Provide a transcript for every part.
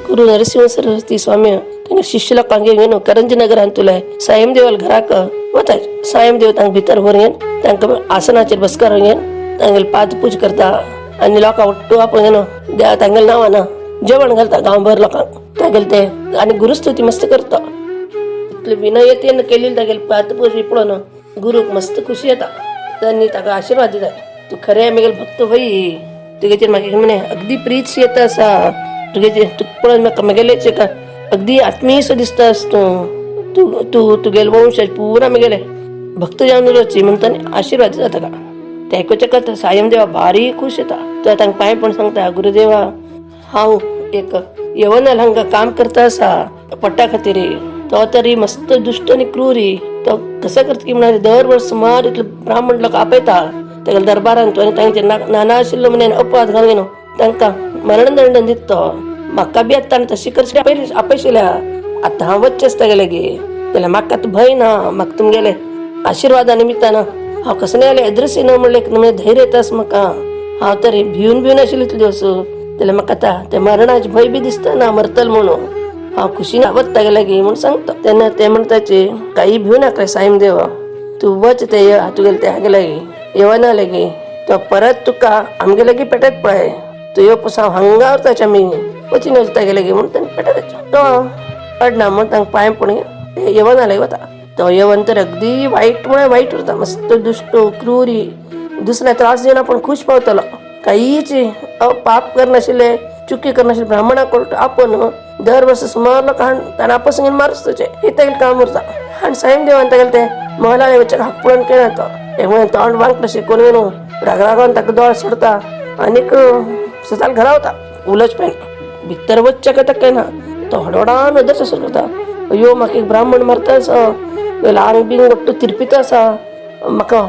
गुरु नरसिंह सरस्वती स्वामी तांगे शिष्य लोकांक घेवन करंजी नगरांतुले सायमदेवाल घराक वता. सायमदेव तांकां भितर व्हरून तांकां आसनाचेर बसकार घेवन तांगेले पादपूज करता आनी लोकांक ಒಟ್ಟು आपण घेवन तांगेले नांवान जेवण घालता गांवभर लोकांक तागेले ते आनी गुरुस्तुती मस्त करता. इतले विनयतेन केलेली तागेले पादपूज पळोवन गुरूक मस्त खुशी येता. त्यांनी ताका आशीर्वाद दिता, तू खरे म्हगेले भक्त होई, तुगेचेर म्हाका म्हणे अगदी प्रीत येता आसा, तुगेचे तुका पळोवन म्हाका म्हगेलेच एक अगदी आत्मीयसो दिसता आस तूं, तूं तूं तुगेले वंशज पुरा म्हगेले भक्त जावन उरची म्हणून ताणें आशीर्वाद दिता ताका. ते आयकुच्या करता सायम देवा भारी खुश येता. तो तांकां पांय पण सांगता, गुरुदेवा, हांव एक यवनाल हांगा काम करता आसा पट्टा खातीर, तो तरी मस्त दुश्ट आनी क्रुरी, तो कसं करता की म्हणाले दर वर्स सुमार इतले ब्राह्मण लोक आपयता तागेल्या दरबारांत आनी तांचे नाना आशिल्लो म्हणे अपवाद घालून तांकां मरणदंड दिता. म्हाका बी आतां ताणें तशी करची आपयशिल्या, आतां हांव वचचेंच तागेले गे, जाल्यार म्हाका आतां भंय ना, म्हाका तुमगेले आशिर्वादा निमित्तान हांव कसं नाही आलें एद्रसी न म्हणलें एक म्हणजे धैर्य येतास म्हाका, हांव तरी भिवन भिवन आशिल्लें इतले दिवस, जाल्यार म्हाका आतां ते मरणाचे भंय बी दिसता ना मरतल म्हणून हांव खुशीन वता तागे लागीं म्हूण सांगता. तेन्ना ते म्हणटाचे, काही भिवू नाका सायम देवा, तूं वच ते तुगेले ते हागे लागीं येवना लागीं, तो परत तुका आमगे लागीं पेटत पळय, तूं यो पसून हांव हांगा उरताचे आमी वचीन वच तागे लागीं म्हूण ताणें पेटत तो अडना म्हूण तांकां पांय पडून ते येवना लागीं वता. तो यवन तर अगदी वाईट म्हळ्यार वाईट उरता, मस्त दुश्ट क्रुरी, दुसऱ्या त्रास दिवन आपण खुश पावतलो, काहीच पाप करनाशिल्ले चुकी करनाशिल्ले ब्राह्मणाक आपण दर वर्स सुमार लोक ताणें आपस घेवन मारच तुजें हे तागेलें काम उरता. आनी सायम देवान तागेलें ते महला वचक हाक पळोवन केना तो एक म्हणून तोंड वांकटें शिकून घेवन रागरागान ताका दोळ सोडता आनीक सदां घरा वता. उलोवच पळय भितर वचच्या ताका ना तो हडवडान नदर सुरू करता, अयो म्हाका एक ब्राह्मण मारता आसा, आंग बिंग ಒಟ್ಟು तिरपिता आसा, म्हाका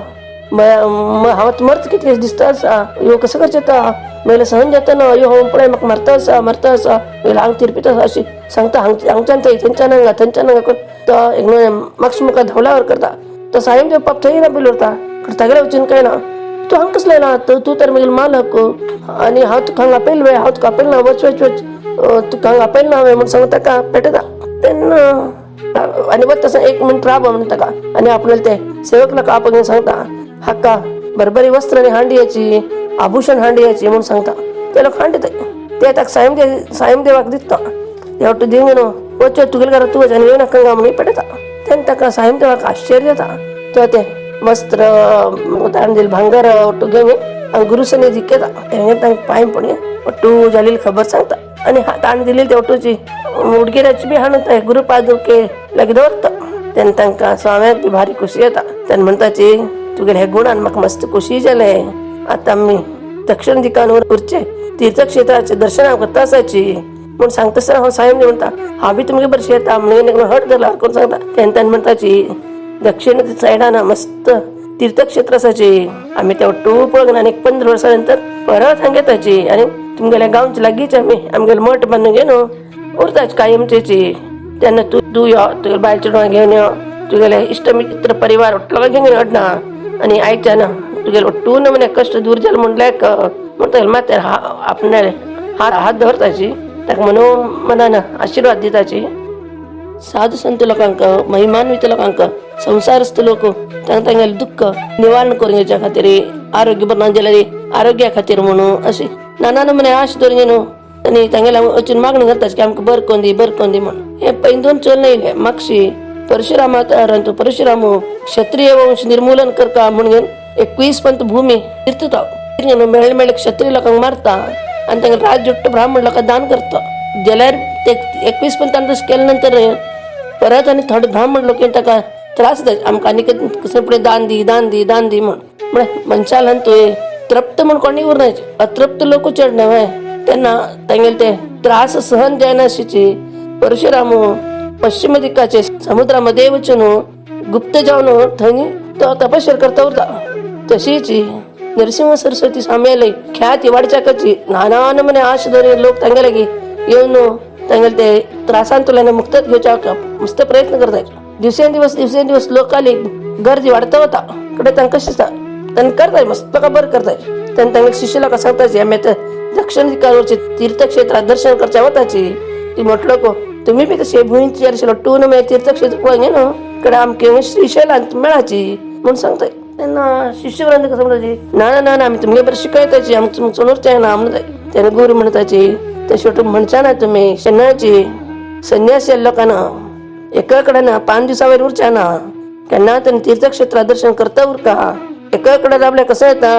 हांव मर्त कितें दिसता आसा, अयो कसं करचें आतां, मेले सहन जाता ना, अयो हांव पळय म्हाका मारता आसा मारता आसा, आंग तिरपिता आसा अशी सांगता, हांगच्यान थंय थंयच्यान हांगा थंयच्यान हांगा करून तो एक मातशें मुखार धांवल्यावर करता. तो सायम देव पाप थंय राबिल्लो उरता, तागेले वचून काय ना, तूं हांगा कसलो येयला, तूं तर म्हगेलो मालक आनी हांव तुका हांगा आपयलो वे, हांव तुका आपयलो ना, वच वच वच, तुका हांगा आपयलो ना हांवें म्हूण सांगता ताका पेटयता. तेन्ना आनी वता तसो एक मिनट राब म्हणटा ताका आनी आपल्याला ते सेवक लोक आपण सांगता, हाका बरबरी वस्त्र आनी हांडयाची आभूषण हांडयाची म्हूण सांगता. ते लोक हांड दिता, ते ताका सायम देवाक दिता, ते वाटू दिवन न्हू वच तुगेले घरा तूं वच आनी येवं नाका म्हणून पेटयता. तेन्ना ताका सायम देवाक आश्चर्य जाता, तो ते वस्त्र ताणें दिलें भांगर ಒಟ್ಟು घेवन आनी गुरु दिकेता, तांकां पांय पडून ಒಟ್ಟು जालेली खबर सांगता आनी ताणें दिलेली ते ಒಟ್ಟುची उडगिराची बी हाडून ते गुरु पादुके लागीं दवरता. तेन्ना तांकां स्वाम्याक बी भारी खुशी येता. तेन्ना म्हणटाची, तुगेले हे गुणान म्हाका मस्त खुशी जालें, आतां आमी दक्षिण दिकान उरचे तीर्थक्षेत्राचे दर्शन करता आसाची म्हूण सांगता आसतना हांव सायम म्हणटा, हांव बी तुमगे बरें येता म्हणून हट धरला कोण सांगता. तेन्ना तेन्ना म्हणटाची, दक्षिण सायडान मस्त तीर्थक्षेत्र आसाची, आमी ते ಒಟ್ಟು पळोवंक आनी एक 15 वर्सां नंतर परत हांगा येताची आनी तुमगेल्या गांवच्या लागींच आमी आमगेले मठ बांदून घेवन उरताची कायमचेची. तेन्ना तूं तूं यो, तुगेले बायल चेडवां घेवन यो, तुगेले इश्ट मित्र परिवार ಒಟ್ಟು घेवन अडना आनी आयच्यान तुगेले ಒಟ್ಟು नमने कश्ट दूर जाले म्हणल्यार म्हणटा मात्यार आपणाले हात हात दवरताची ताका मनो मनान आशिर्वाद दिताची. साधू संत लोकांक, महिमान्वित लोकांक, संसारस्थ लोक तांकां तांगेलें दुःख निवारण करून घेवच्या खातीर, आरोग्य बरें ना जाल्यार आरोग्या खातीर म्हणून अशी नाना नमुने आश दवरून न्हू आनी तांगेले वचून मागणी करता की आमकां बरें करून दी बरें करून दी म्हणून. हे पैंदून चलून येयले मागशी परशुरामावतारांतु परशुराम क्षत्रिय वंश निर्मूलन करता म्हणून 21 पंत भूमी तीर्थता मेळ्ळे मेळ्ळे क्षत्रिय लोकांक मारता आनी तांकां राज जुट्ट ब्राह्मण लोकांक दान करता. जाल्यार ते 21 पंतान तशें केले नंतर परत आनी थोडे ब्राह्मण लोक येवन ताका त्रास दिता, आमकां आनी कसं फुडें दान दी दान दी दान दी म्हण. म्हळ्यार मनशान तुवें तृप्त म्हण कोणी उरना, अतृप्त लोक चड न्हय. तेन्ना तांगेले ते त्रास सहन जायनाशिची परशुराम पश्चिम दिकाचे समुद्रामध्ये वचून गुप्त जावन थंय तो तपश्चर्या करता उरता. तशीच नरसिंह सरस्वती स्वाम्याले ख्याती वाडच्याकची नाना नमुने आश धरून लोक तांगे लागीं येवन तांगेले ते त्रासांतल्यान मुक्तत घेवच्या मस्त प्रयत्न करतात. दिवसेंदिवस दिवसेंदिवस लोकाली गर्दी वाडता वता कडे तांकां कशें दिसता तांकां करताय मस्त लोकां बरें करताय. तेन्ना तांगेले शिष्य लोकां सांगताची, आमी आतां दक्षिण दिकावरचे तीर्थक्षेत्रात दर्शन करच्या वताची. ती म्हटलो को तुम्ही बी तशे भुंयचेर अशे लोटून मागीर तीर्थक्षेत्र पळोवंक न्हू कडे आमके श्रीशैलांत मेळाची म्हणून सांगताय. तेन्ना शिष्यवृंद कसं म्हणताची, ना ना ना आमी तुमगे बरें शिकयताची, आमकां तुमकां चोणूच ना म्हणटाय. तेन्ना गुरू म्हणटाची, तशें म्हणचा ना तुमी शेणाची संन्यासी लोकांना एका कडेन 5 दिवसावयर उरच्या ना, केन्ना तेन्ना तीर्थक्षेत्रा दर्शन करता उरका. एका कडेन रावल्यार कसं येता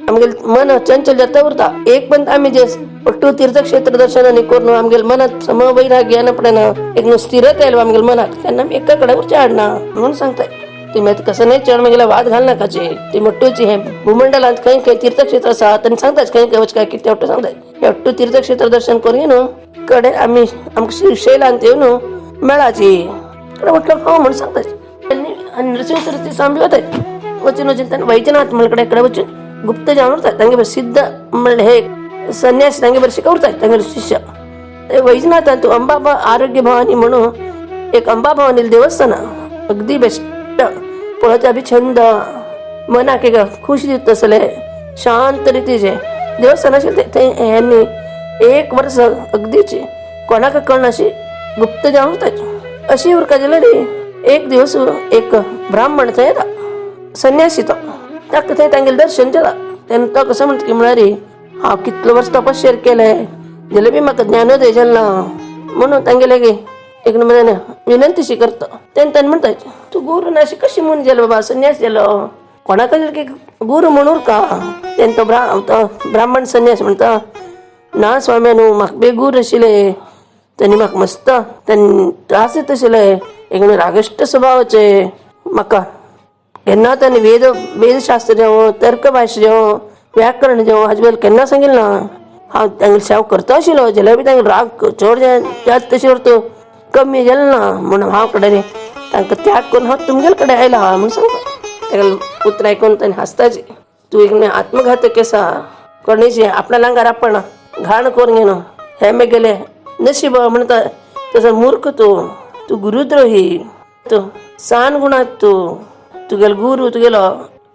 आमगेले मन चंचल जाता उरता. एक पण आमी जे ಒಟ್ಟು तीर्थक्षेत्र दर्शन आनी करून आमगेले मनात समवैराग्य पडना, एक स्थिरता येयलो आमगेले मनात, तेन्ना आमी एका कडेन उरचे हाडना म्हणून सांगताय. ती मागीर कसं नाही चड मागीर वाद घालनाकाचे. ती मोटूची हे भूमंडलांत खंय खंय तीर्थक्षेत्र आसा तेन्ना सांगतात खंय खंय वचका कितें ಒಟ್ಟು सांगतात. हे ಒಟ್ಟು तीर्थक्षेत्र दर्शन करून न्हू कडे आमी आमकां श्रीशैलांत येवन न्हू मेळाची कडे म्हटलं हो म्हणून सांगतात. आनी नृसिंह सरस्वती स्वामी वतात वचून वचून त्यांना वैजनाथ म्हणकडे कडे वचून गुप्त जावन उरतात. तांगे सिद्ध म्हणले हे संन्यासी तांगे बरें शिकवतात तांगेले शिष्य. ते वैजनाथांत अंबाबा आरोग्य भवानी म्हणून एक अंबा भवानी देवस्थान अगदी बेस्ट पळोवच्या बी छंद मनाक एक खुश दिता तसले शांत रितीचे देवस्थान आशिल्लें ते. ह्यांनी 1 वर्स अगदीच कोणाक कळना अशी गुप्त जावन उरतात. अशी उरका जाल्यार एक दिवस एक ब्राह्मण थंय येता, संन्यासी तो. ताका थंय तांगेलें दर्शन जाता. तेन्ना तो कसो म्हणटा की म्हळ्यार हांव कितलो वर्स तपश्चर्या केलें जाल्यार बी म्हाका ज्ञानोदय जालें ना म्हणून तांगेले एक नंबर विनंतीशी करता. तेन्ना ताणें म्हणटा, तूं गुरू ना अशी कशी म्हूण जालो बाबा, संन्यास जालो, कोणाक की गुरू म्हणून का. तेन्ना तो ब्राह्मण संन्यास म्हणटा, ना स्वामी न्हू म्हाका बी गुरू आशिल्ले, त्यांनी म्हाका मस्त त्यांनी त्रास दिता आशिल्ले, एक रागश्ट स्वभावाचे, म्हाका केन्ना त्यांनी वेदशास्त्र जावं तर्क भाशा जावं व्याकरण जावं हाजे बद्दल केन्ना सांगिल्लें ना. हांव तांगेली सेवा करता आशिल्लो जाल्यार बी तांगेलो राग चड जास्त तशें तो कमी जालें ना म्हणून हांव कडेन तांकां त्याग करून हांव तुमगेले कडेन आयला म्हणून सांगता. तागेले उतरां आयकून ताणें हांसताचे, तूं एक आत्मघातक आसा, कोणेची आपल्या लांगार आपण घाण करून घेवन हें मेगेलें नशीब म्हणटा तसो मूर्ख तूं, तूं गुरुद्रोही, तूं सान गुणात, तूं तुगेलो गुरू तुगेलो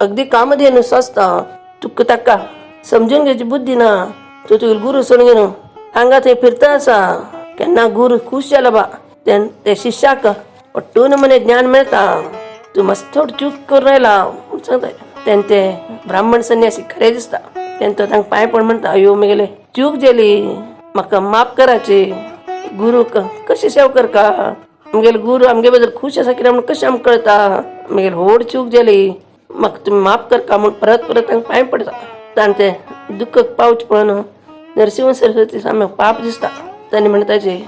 अगदी कामधेनू आसता, तुका ताका समजून घेवची बुद्धी ना, तूं तुगेलो गुरू सोडून घेवन हांगा थंय फिरता आसा. केन्ना गुरू खूश जाला बा ते शिष्याक पट्टून मने ज्ञान मेळता, तूं मस्त चूक करून आयला सांगता. तेन्ना ते ब्राह्मण संन्यासी खरें दिसता. तेन्ना तो तांकां पांय पड म्हणटा, अयो मेगेले चूक जाली, म्हाका माफ कराची, गुरू कशी सेवा करका, आमगेले गुरू आमगे बद्दल खूश आसा कित्याक म्हणून कशें आमकां कळता, मागीर व्हड चूक जाली, म्हाका तुमी माफ करका म्हूण परत परत तांकां पांय पडटा. ताणें तें दुख्ख पावच पळोवन नरसिंह सरस्वती सामकें पाप दिसता. ताणें म्हणटाचे,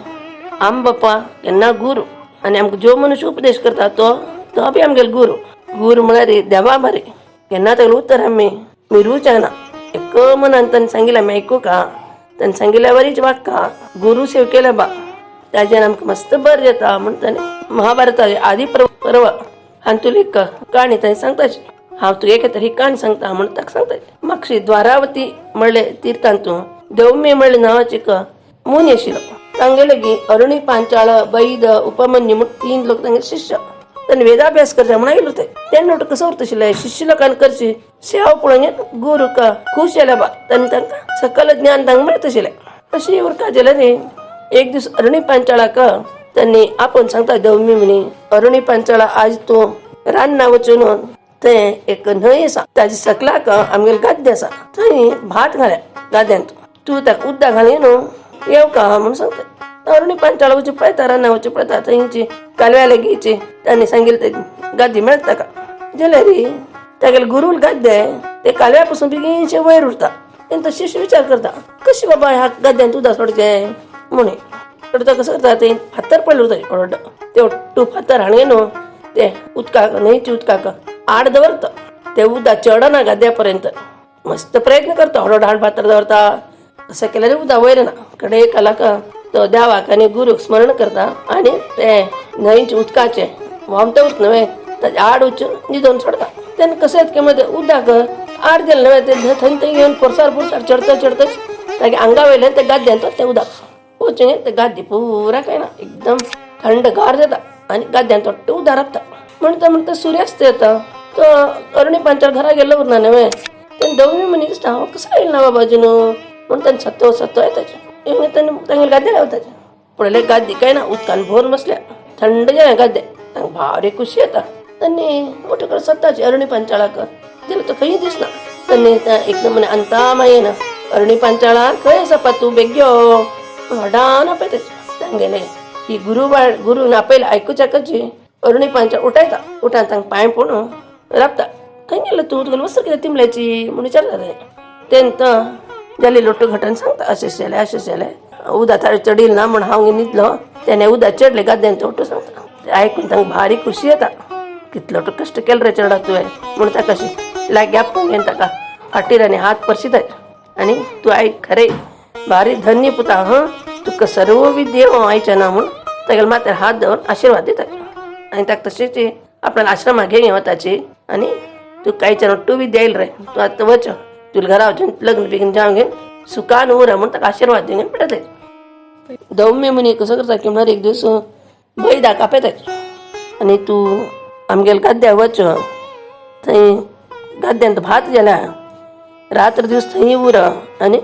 आम बाप्पा केन्ना गुरू आनी आमकां जो मनुष्य उपदेश करता तो तो बी आमगेलो गुरू. गुरू म्हळ्यार देवा बरें, केन्ना तागेलें उतर आमी मिरूच्या ना. एक मनान ताणें सांगिल्लें आमी आयकूं का, ताणें सांगिल्ल्या वरीच वागका, गुरू सेव केल्या बा ताज्यान आमकां मस्त बरें जाता म्हूण ताणें महाभारताचे आदी पर्व हातूंतली एक काणी ताणें सांगताची. हांव तुगे खातीर ही काणी सांगता म्हूण ताका सांगता. मागशी द्वारावती म्हणले तीर्थांतू देवमी म्हणले नांवाची एक मुनी आशिल्लो. तांगेले की अरुणी पांचाळ बैद उपमन्यू म्हूण 3 लोक तांगेले शिष्य. तांणी वेदाभ्यास करचे म्हणून आयलो ते. तेन्ना कसो उरता आशिल्लें शिष्य लोकांनी करची सेवा पळोवन गुरू खूश जाले बा, तांणी तांकां सकल ज्ञान तांकां मेळता आशिल्लें. अशी उरका जालें न्ही. एक दीस अरुणी पांचाळाक त्यांनी आपण सांगता, देवमी म्हणी अरुणी पांचाळा आज तूं रान्ना वचून ते एक न्हंय आसा ताजे सकलाक आमगेले गाद्य आसा थंय भात घाल्या गाद्यांत, तूं ताका उदक घाली न्हू येव का म्हणून सांगता. अरुणी पांचाळा वचून पळयता, रान्ना वचून पळयता, थंयची कालव्या लागींची तांणी सांगिल्लें ते गादी मेळटा ताका. जाल्यार तागेले गुरूल गाद्य ते कालव्या पासून बेगीनशें वयर उरता. तेन्ना तो शिष्य विचार करता, कशें बाबा ह्या गाद्यांत उदक सोडचें म्हणून. तर तो कसं करता, ते फातर पडले उरता व्हडलो, ते ಒಟ್ಟು फातर हाणून न्हू ते उदकाक न्हंयचे उदकाक आड दवरता, ते उदक चडना गाद्या पर्यंत. मस्त प्रयत्न करता, व्हडलो हाड फातर दवरता, असं केल्यार उदक वयर ना. कडे कलाक तो देवाक आनी गुरूक स्मरण करता आनी ते न्हंयचे उदकाचे व्हांवता उरता न्हय ताजे आड वचून न्हिदोवन सोडता. तेन्ना कसं येता की मदें उदक आड गेलें न्हय ते थंय थंय घेवन फोर्सार फोर्सार चडता चडताच तागे आंगा वयल्यान ते गाद्यांत ते उदक वचून ते गाद्य पुरा काय ना एकदम थंडगार जाता आनी गाद्यांत वाटतं उदक राबता. म्हणटा म्हणटा सुर्यास्त येता. तो अरुणी पांचाळ घरा गेलो उरना न्हय. तेन्ना दवमी म्हणी दिसता, हांव कसो येयला ना बाबा अजून म्हणून ताणें सत्तो सत्तो येताचे ताणें तांगेले गाद्यार वताचे. पळयले गाद्दे काय ना उदकान भरून बसल्या, थंड जाल्या गाद्दे, तांकां भारी खुशी येता. आनी वटकर सत्ताची अरणी पंचाळाक जाल्यार तो खंय दिसना. आनी एकदम म्हणे अंता मागीर अरणी पांचाळा खंय आसा पा तूं, बेग्यो व्हडान आपयता. तांगेले ही गुरू गुरून आपयले आयकुच्या कची अरणी पांचाळ उठायता, उठान तांकां पांय पडून राबता. खंय गेलो तूं, तुगेलें वस्त्र कितें तिमल्याची म्हूण विचारता. तें तेन्ना जाली लोटू घटन सांगता, अशें जालें अशें जालें, उदा ताळे चडील ना म्हूण हांव न्हिदलो, तेणें उदा चडलें गाद्यान तो सांगता. आयकून तांकां भारी खुशी येता. कितलो तो कश्ट केलो रे चेडा तुवें म्हूण ताका अशी लागीं आपोवन घेवन ताका फाटीर आनी हात परशिता आनी तूं आयक खरें भारी धन्य पुता, हं तुका सर्व विद्ये हो आयच्या ना म्हूण तागेल्या माथ्यार हात दवरून आशिर्वाद दिता. आनी ताका तशेंच आपल्याला आश्रमाक घेवन वताची आनी तूं कांयच्यान तूं विद्या येयल रे, तूं आतां वच तुला घरा वचून लग्न बिग्न जावन घेवन सुखान उर म्हूण ताका आशिर्वाद दिवन पडटा. दौम्य मुनी कसो करता की म्हळ्यार एक दीस बैदा कापयता आनी तूं आमगेले गाद्या वच, थंय गाद्यांत भात गेल्या रात्र दिवस थंय उर आनी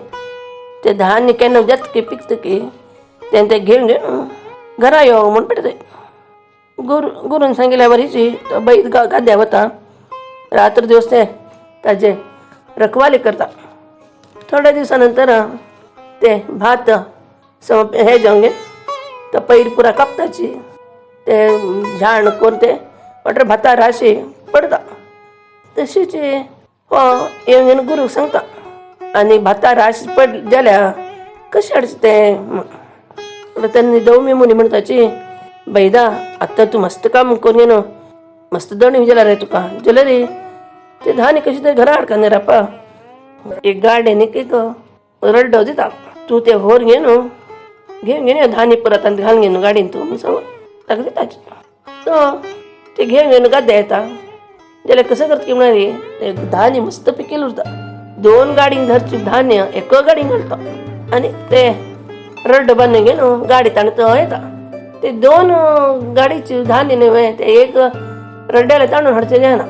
ते धान्य केन्ना जाता की पिकता की तें तें घेवन घेवन घरा यो म्हूण पडटा. गुरू गुरून सांगिल्ल्या बरीची तो बैल गाद्या वता, रात्र दिवस ते ताजे रखवाली करता. थोड्या दिवसानंतर ते भात हे जावन तो पैर पुरा कापताची ते झाड करून ते वाटर भाता राशी पडता. तशीच हो येवन घेवन गुरूक सांगता आनी भाता राश पड जाल्या कशें हाडचें तें. तेन्ना दवमी मुनी म्हणटाची, बैदा आत्तां तूं मस्त काम करून घेन मस्त दणी जाल्यार रे तुका जाल्यार रे ते धान्य कशें तरी घरा हाडका न्ही रापा, एक गाडयेन एक रड्डो दिता, तूं तें व्हर घेवन घेवन घेवन धान्य परत आनी घालून घेवन गाडयेन तूं म्हूण सांगून ताका दिता. तो ते घेवन घेवन गाद्या येता जाल्यार कसं करता की म्हळ्यार ते धान्य मस्त पिकेल उरता, दोन गाडीन धरची धान्य एका गाडीन घालता आनी ते रड्डो बांदून घेवन गाडी ताणें तो येता. ते दोन गाडीची धान्य न्हय ते एक रड्ड्याला ताणून हाडचें जायना,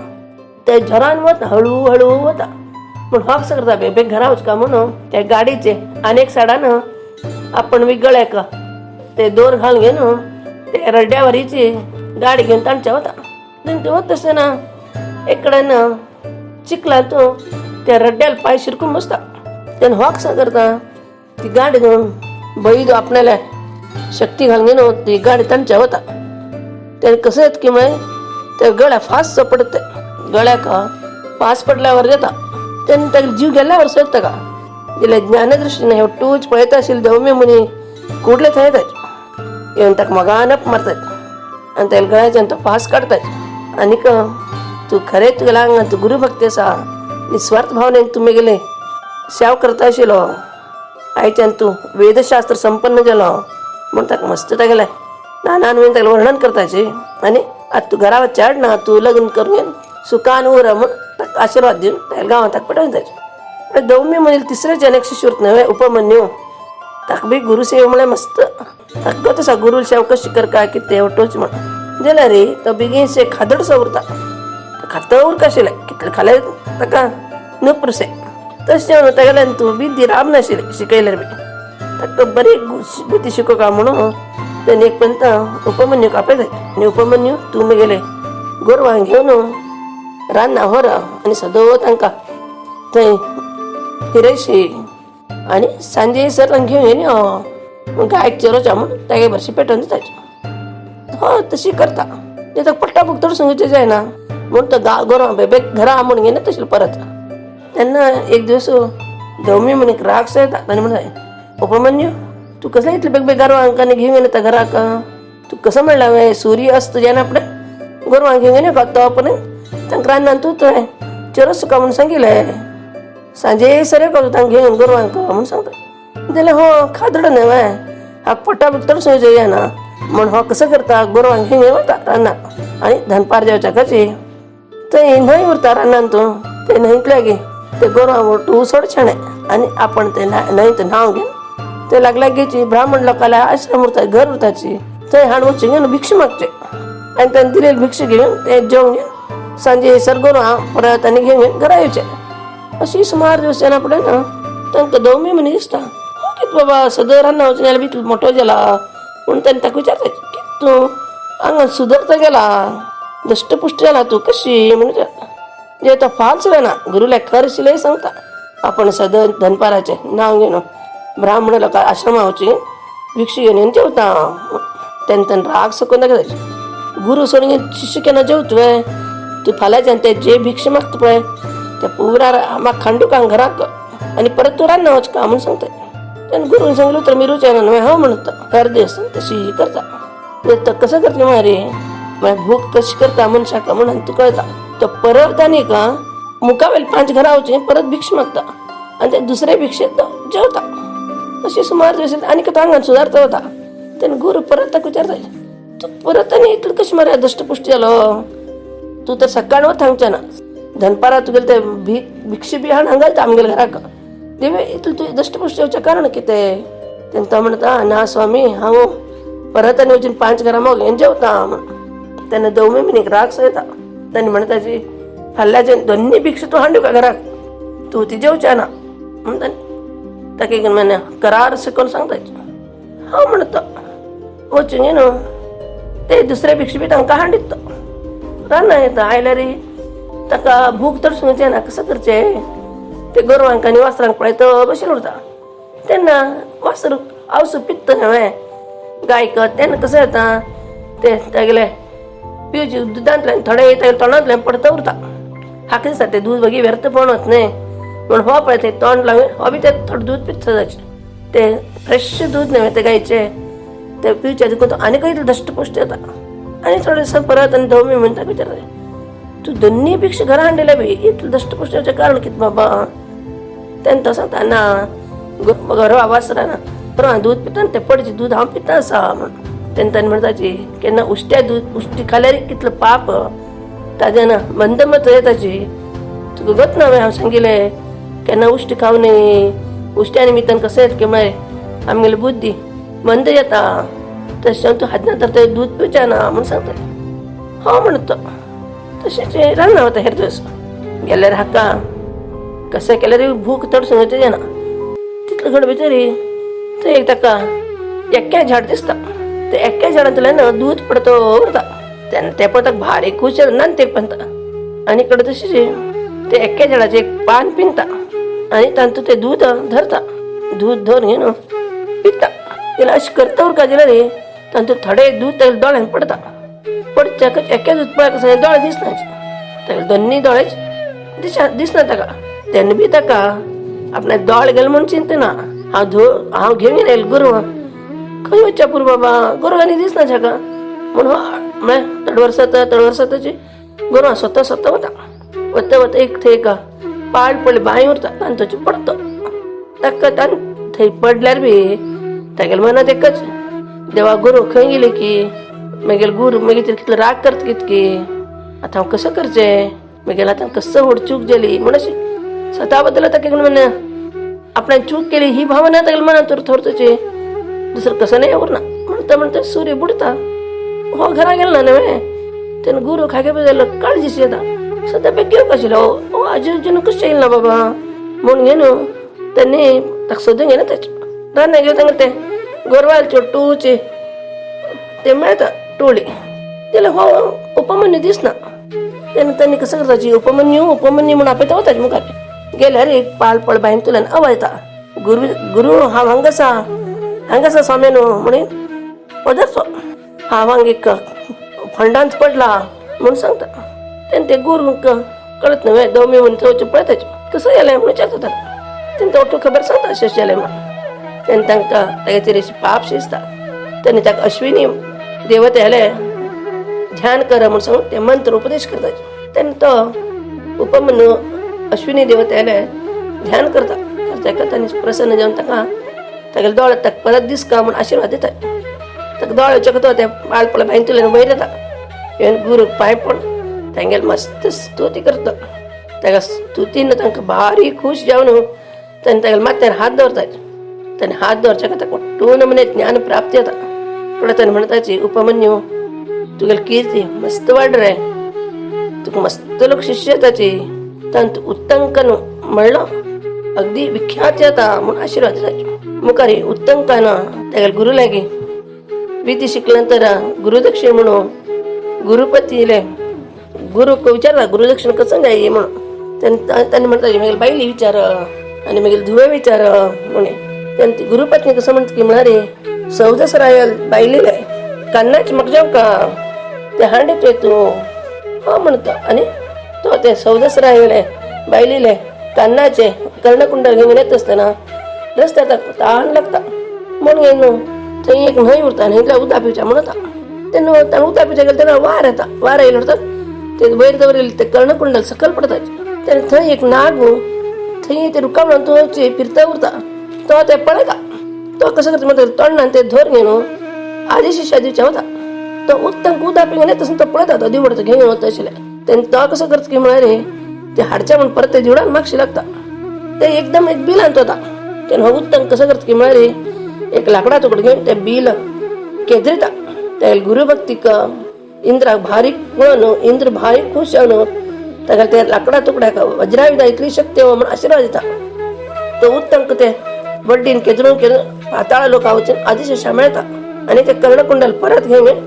ते झरान वता हळू हळू वता. पूण हो कसो करता बेगीन घरा वचका म्हणून त्या गाडीचे आनी एक सायडान आपण विगळ्याक ते दोर घालून घेवन ते रड्ड्यावरीची गाडी घेवन तांच्या वता. ते वता आसतना एक कडेन चिखलान तो त्या रड्ड्याला पांय शिरकून बसता. तेन्ना हो कसो करता ती गाडी घेवन बैल आपणाल्या शक्ती घालून घेवन ती गाडी तांच्या वता. तेन्ना कसं येत की मागीर त्या गळ्या फास्ट पडत, गळ्याक फास्ट पडल्यावर जाता. तेन्ना ताका जीव गेल्यावर सोदता का जाल्यार ज्ञानदृष्टीने एकटूच पळयता आशिल्ले दौम्य मुनी कुडले थंय येतात, येवन ताका मोगान मारतात आनी ताका गळ्याच्यान तो फास्ट काडतात आनीक तूं खरें तुगेल्या आंगात तूं गुरुभक्ती आसा, निस्वार्थ भावनेन तूं मेगेले सेवा करता आशिल्लो, आयच्यान तूं वेदशास्त्र संपन्न जालो म्हूण ताका मस्त तागेलें नानान तागेलें वर्णन करताची आनी आतां तूं घरा चड ना तूं लग्न करून घेवन सुखान उर म्हूण ताका आशिर्वाद दिवन तागेल्या गांवांत ताका पटोवन जायचे. दौम्य म्हणील तिसरें एक शिष्य उरता न्हय उपमन्यू, ताका बी गुरुसेवा म्हळ्यार मस्त ताका गत आसा गुरू सेवा कशी करका कितें वटोच म्हण जाल्यार रे तो बेगीनशें खादडसो उरता, खाता उरका आशिल्लें कितलें खाल्यार ताका नपुरसें तशें तागेल्यान तूं विद्दी राबनाशिल्लें शिकयल्यार बी ताका बरी बुद्धी शिकोवका म्हणून तेणें एक पंत उपमन्यूक आपयलें आनी उपमन्यू तूं म्हगेले गोरवांक घेवन रान्ना व्हर आनी सदो तांकां थंय फिरयशी आनी सांजे सर तांकां घेवन यो गायक चरोवच्या म्हूण तागे भरशी पेटोवन दिताचे. हय तशी करता ते ताका पट्टा बुकतोड सांगचें जायना म्हूण तो गा गोरवां बेबेक घरा म्हूण घेयना तशें परत. तेन्ना एक दीस धौम्य म्हूण एक राग येता ताणें म्हणलें, उपमन्यू तूं कसलें इतलें बेग बेग गोरवांक आनी घेवन येता घराक, तूं कसो म्हणलें हांवें सूर्य अस्त जायना फुडें गोरवांक घेवन येवपा तो पर्यंत तांकां रान्नान तूं थंय चरोस तुका म्हूण सांगिल्लें, सांजे सर येवपा तूं तांकां घेवन गोरवांक म्हूण सांगता. जाल्यार हो खादडो न्हय हाका पोटा भितर समजूं जायना म्हूण हो कसो करता गोरवांक घेवन वता रानाक आनी दनपार जेवच्या कशी थंय न्हंय उरता रानान तूं ते न्हंयतले गे ते गोरवां तूं सोडचें आनी आपण ते न्हंयत न्हांव घेवन ते लागला घेची ब्राह्मण लोकांना आश्रम उरता घर उरताची थंय हाड वचून घेवन भिक्षा मागचे आनी ताणें दिलेली भिक्षा घेवन ते जेवण घेवन सांजे सर गोरवां परत आनी घेवन घेवन घरा येवचे. अशी सुमार दिवस जायना फुडें ना तांकां दवमी म्हणी दिसता, हो कितें बाबा सदां रान्ना वचून जाल्यार इतलो मोटो जाला पूण ताणें ताका विचारता की तूं आंगान सुदरता गेला, दष्टपुष्ट जाला तूं कशी म्हणून विचारता. जे तो फाल्स ना गुरुला खर शिलय सांगता. आपण सदन धनपाराचे नाव घेवन ब्राह्मण लोकां आश्रमा वचून भिक्षू घेवन जेवता. तेन्ना ताणें राग सकून दाखयता, गुरू सोडून शिष्य केन्ना जेवतोय तूं? फाल्यांच्यान ते जे भिक्षा मागता पळय त्या पुरा म्हाका खांडू का घराक आनी परत तूं रान्ना वच का म्हणून सांगता. तेन्ना गुरून सांगलो तर मी रुचायना न्हय हो म्हणटा. हर दीस तशी करता. तर कसं करते मारे मागीर भूक कशी करता मनशाक म्हणून तूं कळता. तो परत आनी का मुखावेल 5 घरां वचून परत भिक्षा मागता आनी ते दुसरे भिक्षेत तो जेवता. अशी सुमार दिवस आनी तो आंगान सुदारता वता. तेन्ना गुरू परत ताका विचारता, तूं परत आनी इतलो कशें मरे दष्टपुष्ट जालो? तूं तर सकाळ वत हांगच्यान दनपारा तुगेले ते भिक्षे बी हाड हांगा घालता आमगेल्या घराक देवे, इतलें तुवें दष्टपुष्ट येवचें कारण कितें? तेन्ना तो म्हणटा, ना स्वामी, हांव परत आनी वचून 5 घरां मागून हें जेवता म्हण. तेन्ना दवमी मिनीक राग सो येता. तेन्ना म्हणटा जी फाल्यां दोन्ही भिक्षा तूं हाडू का घराक, तूं ती जेवच्या ना म्हणटा. ताका एक म्हणे करार शिकोवन सांगता. हांव म्हणटा वचून न्हू ते दुसरे भिक्षा बी तांकां हाडीत तो रान्ना येता. आयल्यार ताका भूक तर सुंगचे ना, कसं करचें? ते गोरवांक आनी वासरांक पळयत बसून उरता. तेन्ना वासर आवसू पित्त न्हय गायक, तेन्ना कसं येता ते तागेले पिवचे दुदांतल्यान थोडें तागेल्या तोंडांतल्यान पडता उरता. हाका दिसता ते दूद बगी व्यर्थ पण वच न्हय म्हण हो पळय ते तोंड लावन हो बी ते थोडें दूद पिता जाचें. ते फ्रेश दूद न्हय ते गायचें, ते पिवचें देखून तो आनीकय दष्टपुष्ट येता. आनी थोडे दिसां परत आनी दवमी म्हणटा विचारता, तूं दोन्ही भिक्षा घरा हाडलेले बी इतलें दष्टपुष्ट येवचें कारण कितें बाबा? तेन्ना तो सांगता, ना गोरवां वासरां ना, गोरवां दूद पिता ते पडचें दूद हांव पिता आसा म्हण. तेन्ना ताणें म्हणटाची केन्ना उश्ट्या दूद उश्टी खाल्यार कितलें पाप ताजें ना मंदमत येताची तुका गत ना हांव सांगिलें केन्ना उश्टी खावं न्हय. उश्ट्या निमित्तान कसं येत की मागीर आमगेली बुद्धी मंद येता, तशें तूं हातना तर ते दूद पिवचें ना म्हूण सांगता. हो म्हणटा तशेंच रान्ना वता. हेर दिवस गेल्यार हाका कसं केल्यार भूक चड सांगचे जायना. तितले घड भितर थंय एक ताका एक्या झाड दिसता. ते एक्या झाडांतल्यान दूद पडतो उरता. तेन्ना ते पण ताका भारी खूश जाता ना ते पण. आनी इकडे तशीच ते एक्या झाडाचें एक पान पिंता आनी तातूंत ते दूद धरता. दूद धरून घेवन पिता. जाल्यार अशें करता उरका जाल्यार रे तातूंत थोडें दूद तागेल्या दोळ्यांत पडता. पडच्याकच एक्या दूद पळय कसं दोळे दिसना तागेले, दोन्ही दोळे दिसना ताका. तेन्ना बी ताका आपल्या दोळे गेले म्हूण चिंतना, हांव धो हांव घेवन येयल गोरवां खंय वचच्या पूर बाबा, गोरवांनी दिसना ताका म्हणून म्हळ्यार थोडे वर्सां थोडे वर्सां ताची गोरवां स्वता स्वता वता वता वता एक थंय एका पाड पडली बांय उरता आनी थंयचे पडटा. ताका तान थंय पडल्यार बी तागेल्या मनांत एकच, देवा गोरू खंय गेली की मागीर गुरू मागीर कितलो राग करता कितकी, आतां हांव कसं करचें, मागीर आतां कसं व्हड चूक जाली म्हण अशें स्वता बद्दल ताका म्हण आपणान चूक केली ही भावना तागेल्या मनांत थोडची, दुसरं कसं नाही उरना. म्हणता म्हणता सूर्य बुडता. हो घरा गेलो ना न्हय तेन्ना गुरू खागे जालो काळजी येता सद्या बेगीन घेवंक आशिल्लो हो आजी अजून कशें येयल ना बाबा म्हूण घेवन त्यांनी ताका सोदून घेना. ताचे रान्ना घेवन तांकां ते गोरवांचे टूचे ते मेळता टोळी. जाल्यार हो उपमन्यू दिसना. तेन्ना त्यांनी कसं करताची उपमन्यू उपमन्यू म्हणून आपयता वता मुखार गेल्यार एक पाल पळ बांयतल्यान आवाज येता, गुरू गुरू हांव हांगा आसा, हांगा आसा स्वामी न्हू म्हणून पदरचो हांव हांगा एक फंडांत पडला म्हणून सांगता. तेन्ना ते गुरू कळत न्हय दवमी म्हणून थंय पळयता कसं जालें म्हणून विचारता ताका. तेन्ना तो खबर सांगता अशें अशें जालें म्हणून. तेन्ना तांकां तागेचेर अशी पाप शिजता. तेन्ना ताका अश्विनी देवतेले ध्यान कर म्हणून सांगून ते मंत्र उपदेश करता. तेन्ना तो उपमन्यू अश्विनी देवतेले ध्यान करता करता करता आनी प्रसन्न जावन ताका तागेले दोळे ताका परत दिसका म्हूण आशिर्वाद दिता. ताका दोळे चकतो ते बाळपण बांयतल्यान वयर येता. येवन गुरूक पांय पड तांगेले मस्त स्तुती करता. ताका स्तुतीन तांकां भारी खूश जावन ताणें तागेल्या माथ्यार हात दवरता. ताणें हात दवरच्या ताका पूर्ण म्हणे ज्ञान प्राप्ती जाता. फुडें ताणें म्हणटाची, उपमन्यू तुगेली कीर्ती मस्त वाड रे, तुका मस्त लोक शिष्य येताची, तांत उत्तंकन म्हणलो अगदी विख्यात जाता म्हूण आशिर्वाद दिता. मुखार उत्तंकान तागेल्या गुरू लागीं विधी शिकल्यानंतर गुरुदक्षिण म्हणून गुरुपतीले गुरु विचारला गुरुदक्षिण कसं द्यायची म्हणून. त्यांनी म्हणतात मग बाईली विचार आणि मग धुवे विचार म्हणे. त्यांनी गुरुपत्नी कसं म्हणत की म्हणारे सौदस रायल बाईलेला कान्नाच मग जाऊ का ते हांडतोय तू हा म्हणतो. आणि तो ते सौदस राहिले बायलेले कान्नाचे कर्णकुंडल घेऊन येत असताना रस्त्यात ताण लागता म्हणून येणं थंय एक न्हंय उरता, न्हंयतल्या उदा पिवच्या म्हणता. तेन्ना ताणें उदा पिवच्या गेले तेन्ना वार येता, वार येयलो उरता ते वयर दवरिल्ले ते कर्णकुंडल सकयल पडता. तेन्ना थंय एक नाग थंय ते रुका म्हणून तो फिरता उरता, तो ते पळयता. तो कसं करता म्हणटा तोंडान ते धर घेवन आदिशिष्या दिवच्या वता. तो उत्तम उदा पिवन येता तसं तो पळयता, तो दिवड घेवन वता आशिल्ले. तेन्ना तो कसं करता की म्हळ्यार ते हाडच्या म्हण परत ते दिवडान मागशी लागता. ते एकदम एक बिलांत वता. तेन्ना हो उत्तम कसं करता की म्हळ्यार एक लाकडा तुकडो घेवन ते बिल केदरिता. त्या गुरुभक्तीक इंद्राक भारी पळोवन इंद्र भारी खुश जावन ताका ते लाकडा तुकड्याक वज्रायुधा इतली शक्ती हो म्हणून आशिर्वाद दिता. तो उत्तंक ते वड्डीन केदरून केदरून पाताळ लोका वचून आदिशेषा मेळता आणि ते कर्णकुंडल परत घेऊन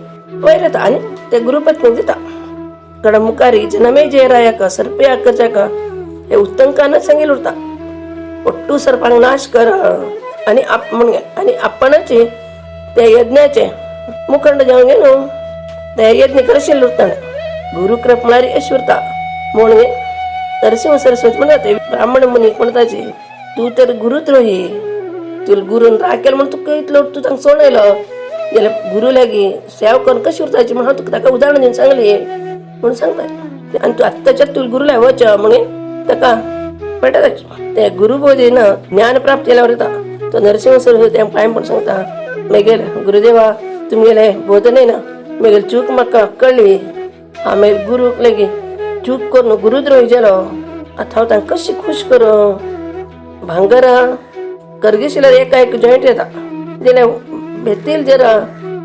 वयर येता आणि ते गुरुपत्नी दिता. कड मुखारी जनमे जयरायक सर्पया करच्याक हे उत्तंकानच सांगेल उरता, ಒಟ್ಟು सर्पांक नाश कर आणि आप म्हणून आणि आपणच त्या यज्ञाचे मुखंड जावन न्हू ते यज्ञ करशील उरताना. गुरुकृप म्हळ्यार यश उरता म्हणून नरसिंह सरस्वती म्हणतात ब्राह्मण मुनी म्हणताची तू तर गुरुद्रोही, तुला गुरून राग केलो म्हणून तुका इतलो तूं तांकां सोडयलो जाल्यार गुरु लागीं सेवा करून कशी उरताची म्हणून हांव तुका ताका उदाहरण दिवन सांगली म्हणून सांगता. आनी तूं आत्ताच्याच तुका गुरुला वच म्हणून ताका पेटता. ते गुरुबोधेन ज्ञान प्राप्त केल्यावर येता. तो नरसिंह सरस्वती पांय पण सांगता, मागीर गुरुदेवा तुमगेले बोधने ना मागीर चूक म्हाका कळ्ळी. हांव मागीर गुरूक लागीं चूक करून गुरुद्रोही जालो. आतां हांव तांकां कशी खुश करूं? भांगरा करगेशिल्यार एका एक जॉयंट येता जाल्यार भेतील जर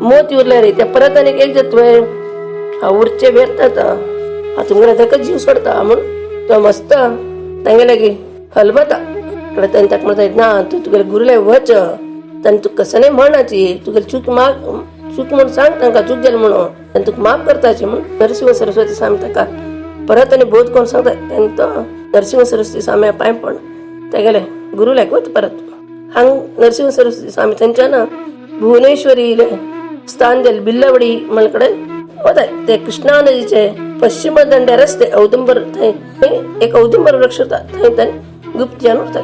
मोती उरल्यार ते परत आनीक एक जातवे. हांव उरचे व्यर्थ जाता. हांव तुमगेल्या ताका जीव सोडता म्हूण तो मस्त तांगे लागीं हलबता. कडे ताणें ताका म्हणटा ना तूं तुगेले गुरुले वच, ताणें तुका कसं नाही म्हणाची तुगेली चूक माग, चूक म्हणून सांग तांकां चूक जाली म्हणून आनी तुका माफ करताची म्हणून नरसिंह सरस्वती स्वामी ताका परत आनी बोध करून सांगता. तेन्ना तो नरसिंह सरस्वती स्वामी पांय पण तेगेले गुरुल्याक वता परत. हांग नरसिंह सरस्वती स्वामी थंयच्यान भुवनेश्वरी स्थान दिले बिल्लवडी म्हणकडे वता. ते कृष्णा नदीचे पश्चिम दंड्या रस्ते औदुंबर थंय एक औदुंबर वृक्ष होता, थंय ताणें गुप्त जावन उरता.